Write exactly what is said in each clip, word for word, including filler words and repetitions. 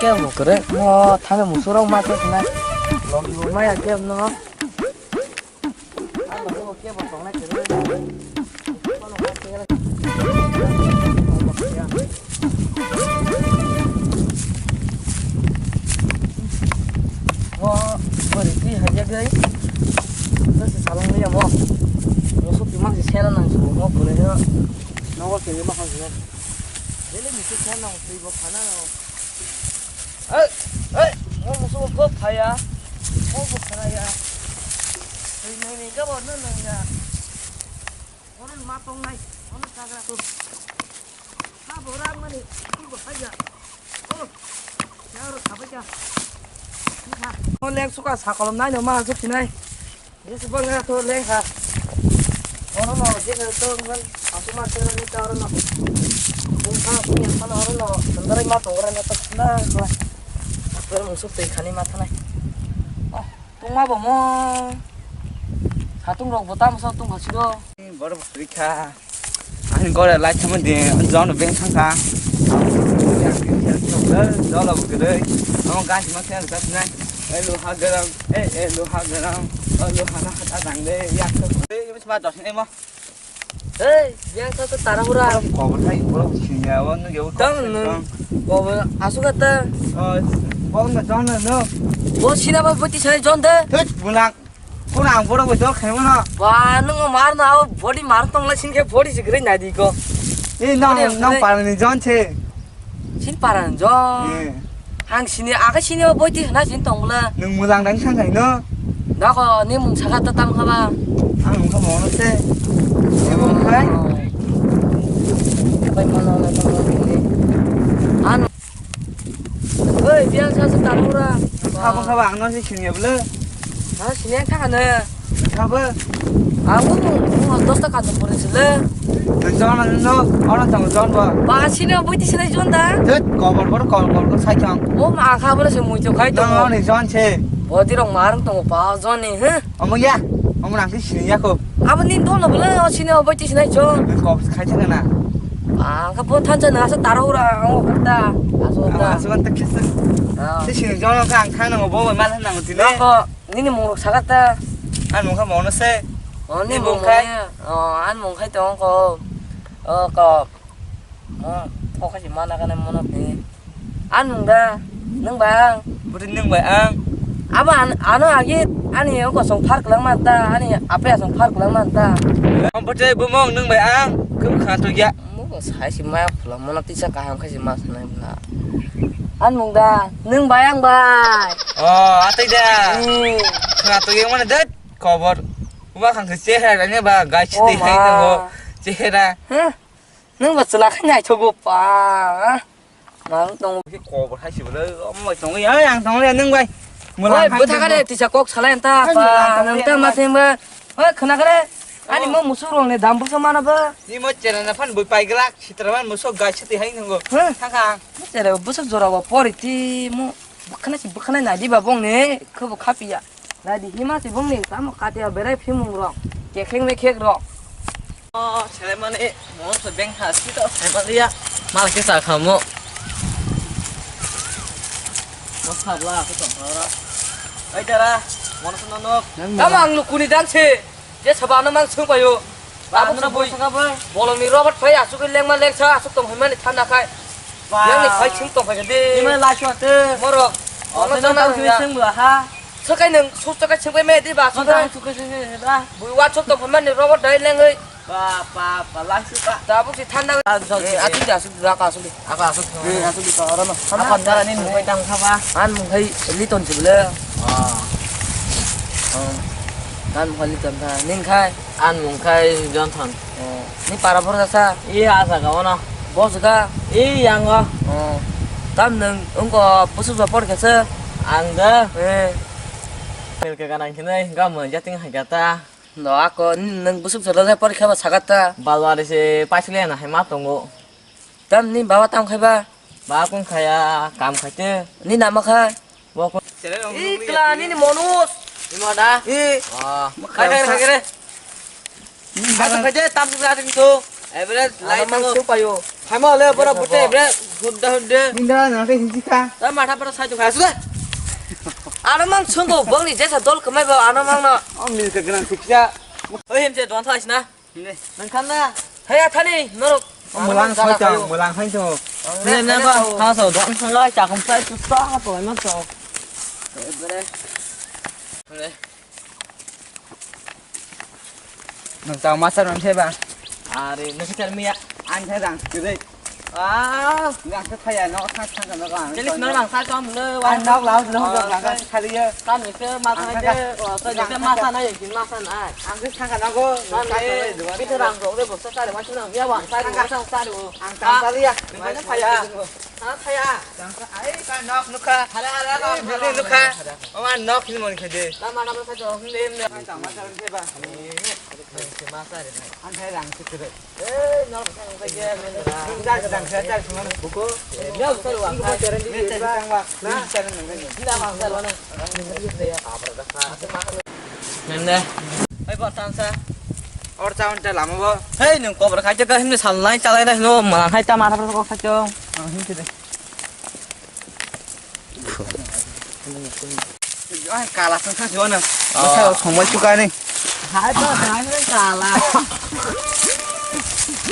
Ke mo kere mo thame musurok ma ke na. Lom lom ma ya ke no. Ano ke bo tong na kere. Mo bori ti haja gai. Nasi salong ni mo. Musu ti ma si sena nang su mo kere no. Nogo kere ma khan se. Ele musu sena nang twi bo khana no. Ei, ei, mo musu ko phaya. Mo ko phaya. Ei, nei, nei, gabo, no, no, ya. Ono ma tong nai, ono chagra tu. Ha, bo rang mani, tu ko phaya. Oh, ya, ro, khabai ya. Ni kha. Mo leng suka sa kolom nai, no, ma, su phinai. Jesa bang na to leng ha. Oro no, jesa to ngan, aku ma tera ni ta oro no. Bung ha, bung yang mana oro no, tendara ma tong oro no to na ko. Aku musuk tei khani ma thanai. Oh, tong ma bo mo. Satung rok bo tam so tung ha sido. Boro bwswk kha. Ani gore lai thangma de, jono beng thangkha. Jola bwkhe dei. Omo gasi ma khe rwkha sinai. Ei luha garam, ei, ei luha garam. O luha na hata dang de, yak to. Ei, mas ma dos ni mo. Ei, yang sa to tara hura. Kobo thai, kobo sinya, o nu yo. Tang nung. Kobo asuk ata. O, kobo na jon na no. Bo sina ba boti sai jon de. Thut, bunak. Kono ang borok bai dol khaimano. Ba, nwng mar no abo body mar tong lai sin khe body se gre nai di ko. Ni nang, body nang ang parani jon se. Sin parani jon. Eh. Ang sini, aga sini o body hna sin tong bla. Nwng mujang dang sang khai no. Da ko ni mung saka ta tam kha ba. Ang mung kha mo no se. Ni mung khai. Bai mo no na tong ni. An Oi, biang sa sa tarura. Khabo khabo ang no si sini bla. Ha, sini ang thang ne. Khabo. Aku mau dos ta kan pore sile. Jon no, ora tong jon ba. Ba sini bui ti sini jon da. Jet, kobor bor kol kol ko sai chang. O ma kha bor se mui to khai to. No, ni jon se. Bodi rong mar tong pa jon ni, he? Omo ya, omo nang si sini ya ko. Abo ni dol no bole, o sini o bai ti sini jo. Ko khai thang na. Ah, ka bo than cha na sa taro ura, o kata. Aso ta. Aso ta kisa. Ah. Si sini jo no ka ang thang na bo bai mal na ngutile. Ko nini mung rok sakata. An mung kha mo no se. O ni mung khai. O an mung khai tong ko. O ko. Mo, kok khai si mana kana mono ni. An mung da, nwng bai ang. Bwtwi nwng bai ang. Abo an, ano agi ani o kosong phar kwlang man ta, ani ape asong phar kwlang man ta. Ang bwtwi bumung nwng bai ang, khe bwkha to ya. Mo ko sai si ma khula mono tisa kaham khai si ma sanai bla. An mung da, nwng bai ang bai. O, atai da. Hmm. Khna to ya mana dat kobor. Wa khang se chehra ne ba gai si te hai na bo. Chehra. Huh? Nwng bo chwla khai naithogo pa. Mang tong. Ki kobor hai si bole, omo tong ya, yang tong ya nwng bai. Oi, bwtha kare tisa kok salai anta pa. Nwng ta ma themba. Oi, khna kare. Ani mo musuk rong ne dam bosa mana ba. Ni mo chera na phan bui pai glak, sitra man musuk gai siti hai nungo. Huh? Thaka. Mo chera bosa jora ba pori ti mo. Bwkhana si bwkhana nai di ba bong ne, khe bo khapiya. Nai di hima si bong ne, tamo katia berai phimung rok, kekheng mekhek rok. O, selaimani, mo se beng ha, si to selaimani ya. Mal ke sa khamo. Mo sabla, ko to hora. Ai dara, mo se no nok. Tamo ang lukuni dan se. Je saba ano mang sung payo. Ba, abo ano sung boi. Saka boi. Bolong ni Robert phai asuk lengma lengsa asuk tong himani thanda khai. Ba. Yang ni phai sung tong khai de. Ima la chwa te. Morok. Oh, ono te jana na tu ya. Sung bula ha. Sakai nang suk sakai sung pai me di ba sung. Sung sung sung ba. Bui wa chok tong himani Robert dai lengoi. Ba, ba, ba, la suk ka. Tabuk si thanda. Ah, so, eh, si, atu eh. Di asuk dura ka asuk di. Aka asuk. Eh, asuk di ka ora no. Apa dara ni mung kai tang kha ba? An mung kai Liton si bole. Ah. Oh. An mung kai Liton ta. Ning kai? An mung kai Johnson. Oh. Ni para bor sa? Iya, asa ka ono. Bos ka? Iya, ngo. Oh. Tam nung ungko busuk ba por kesa? Ang da. Eh. Mil ke kanang kini, ga mo jating hai kata. No, ako, n-, nwng busuk jora le porikha ba sagat ta. Balwari se paisle na hai ma tongo. Tam ni baba tam khai ba? Ba kung khaya, kam khaite. Ni nama kha? Bo kung. Ikla, ni ni monus. Ni ma da? I. Ah. Khai khai khai khai. Asa khai je, tam tu ati tu. Average lai tu payo. Phaima le bora bute bre, hudda hudde. Ninda na ke hinji kha. Ta matha para sai tu kha suda. Ano mang chungo bongni jesa dol kemai ba ano mang no. O mil ke gran sikya. Oi him je don thais na. Nang khan na. Hei athani norok. Mulang sai to, mulang sai to. Ne ne ba ha so don sanga cha khum sai tu sa ha to ma to. Bre. Bre. Nang tau masa ron theba. Are nang kichar miya. Ang thai rang kre. Ah, rang kre thaya no sa sa no rang. Jelis no rang sa kam le. Ang nok lau no rang ka khali ya. Kan ni se masa na je. Sa ni se masa na ye kin masa na. Ang kre sa ka na go. Kan ni se rang ro de bo sa sa le ma sa na ya wa sa sa sa ro. Ang ta sa ya. Ni ma thaya. Ha thaya. Ang ka ai ka nok nukha. Hala hala ka nukha. O ma nok ni mon khade. Ta ma na sa jo hum le. Ang ta ma sa theba. Ang thai rang kre. Hei, bor tangsa. Or chawan cha lama bo. Hei, nung kobra khai cha ka himne sal nai chalai nai no ma khai cha ma thap ko khai cha. Ang him kide. Ai, kala sang sang jona. Oh. Masa songbai tu kani. Hai pa, hai pa, kala.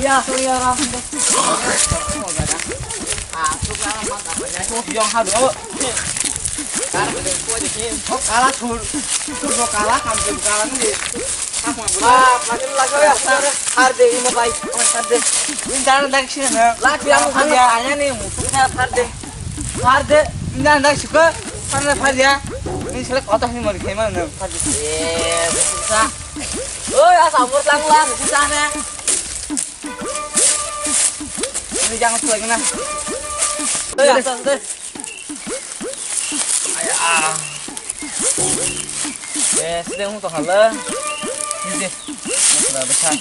Ya, sorry, ya, Ram. Ah, tu kala mata pa ya. Tu yang ha do. Kala, kala, tu, tu kala, kam tu kala ni. Bap, lagi, lagi, ya, sar, sar de, ini, bai, oh, sar de. Ini jangan lagi sini, nah. Lagi, aku kan tanya nih, musuhnya sar de. Sar de, ini anda suka, sar de, sar ya. Ini selek otak ini mau dikemana, nah, sar de. Eh, susah. Oh, ya, sabur lang lah, susah nih. Ini jangan selek, nah. Oh, ya, sar de. Aya. Eh, sedang hung tong hala. Ni je. Masala besar.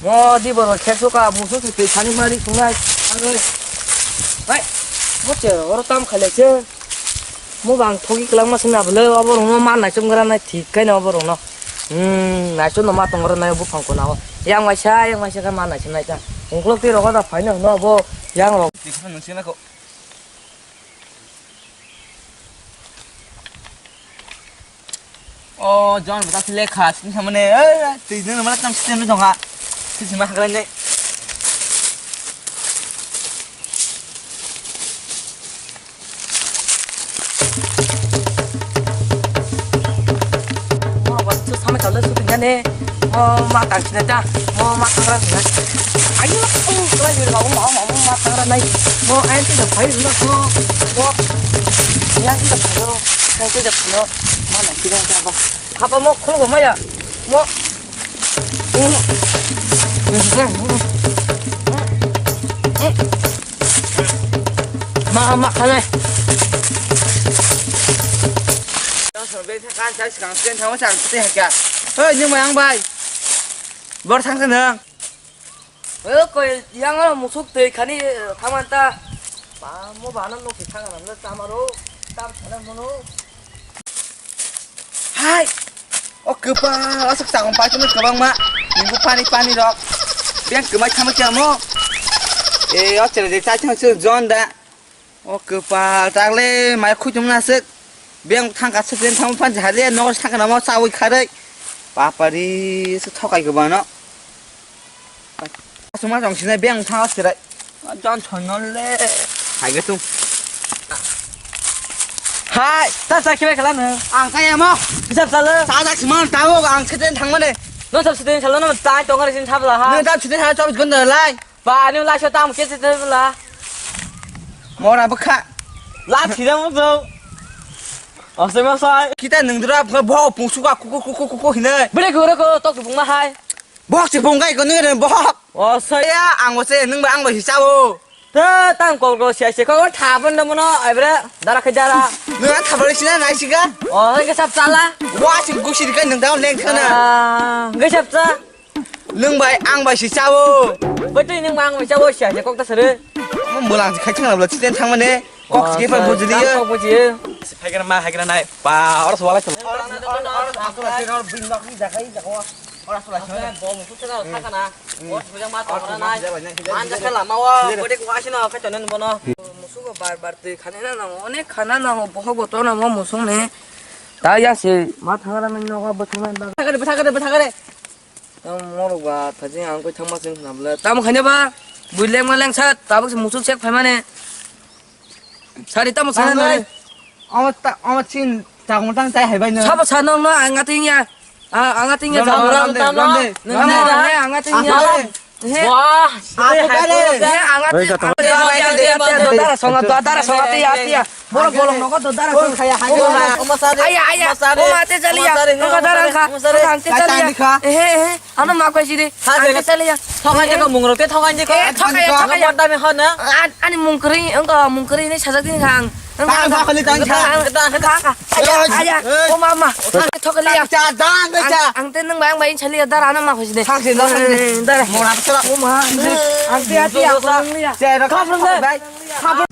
Mo di boro khe suka musu suti thani mari sungai. Hai. Mo che oro tam khale che. Mo bang thogi kwlangma se na bwle, obo rungno ma naichom gra nai thik khe no obo rungno. Hmm, naichom no ma tong gra nai buphang kono o. Yang waisa, yang waisa khe ma naichom nai ta. Ungklok twi rogo da phai no hwno obo yang rok. Twi kheno nung sina ko. O, John, bata sile kha, sini samane, eh, twi nang mana tam sini nang ha. Sini ma hakra ne. Mo, wa, su sama chalo su tingane. Mo, ma tang sini ta. Mo, ma tang ra sini. Ayo, oh, kala yur ba, mo, mo, mo, ma tang ra nai. Mo, ayan ti da phai na ko. Mo, ayan ti da phai. Ayan ti da phai. Ma na ti da ba. Hapa mo khulgo maya. Mo. Ma, ma, khanai. Hei, nung bai ang bai. Bor thang khe nung. Eh, koi yang ano musuk twi khani, eh, thaman ta. Ba, mo ba no nuki thang na le tamaro, tam thana mono. Hai. O kwpal aswk chakong paisano kwbangma. Ningbo pani pani rok. Beng kwmai thangma khe amo. Eh, o chwrai de chai thang chwng jon da. O kwpal, takle mai khuitum na swk. Beng thang ka swk den thang pan jahale no thang ka namo chawi kharwi. Papari, se thokai kwbano. Asuma jong sinai beng thang sirai. Jon thon le. Hai ge tum. Hai, ta sa khibai khala no. Ang kaya mo. Hisab salo. Sa da siman tawo ang seten thang mane. No sab seten salo no ta tong ari sin sabla ha. No ta seten ha chobis ghonta lai. Ba, ani lai so tam ke te la. Mora bwkha. La thira mo so. Ose ma sai. Kita nung dra bwkha bo pungsu ka kuku kuku kuku hine. Bere ko re ko tok bung ma hai. Bok se bung kai ko nung re bok. O sai. Ya, ang bo se nung ba ang bo hisabo. Te tang kol ko sia sia ko tha ban da mono ai bre dara khe dara. Nung a tha bari sina nai siga. O ke sap sala. Wa sing gusi kai nung da leng khana. Ah, ke sap sa. Nung bai ang bai si chao. Bai twi nung bai ang bai chao sia se kok ta sere. Mo mulang khai thang la chiten thang mane. Kok si ke pa bujli ya. Kok bujli ya. Haigra ma haigra nai. Pa, oro swalai thung. Musugo bar bar twi khana nango, onek khana nango, bohok bo tongna mo musung ni. Ta ya se ma thangna nang nogo bo thangna. Bwthakare, bwthakare, bwthakare. Tamo morok ba thajing ang koi thangma sing khna bwle. Tamo khaina ba? Bui lengma lengsat, tabuk se musuk sek phaimani. Sari tamo sana nai. Omo ta, omo chin chakmung tang chai hai bai no. Sabo sa nong no ang ating ya. Ah, ang ating ya. Ronde, ronde, ronde. Nang na ang ating ya. He. Wah, aku kare. He, ang ating. Dodara songa, dodara songa, tiya, tiya. Boro bolong nogo dodara songa. Aya, aya. Oma sare. O mate chaliya. Oma sare. Nogo dara angka. Oma sare. Angte chaliya. He, he. Ano ma koi sidi. Ang te chaliya. Thokai jeko mungrok te thokai jeko. Eh, thokai, thokai. Ang bordami hona. Ani mungkri, engko mungkri ni sajak din kang. Tang ba khali tang cha. Aja, o mama. Thokai liya. Cha dang cha. Ang te nang bayang bayang chaliya dara ano ma koi sidi. Thang sidi, thang sidi. Dara. Mora chara. O ma. Ang te ati ako liya. Cha ra. Khap rang dai. Khap.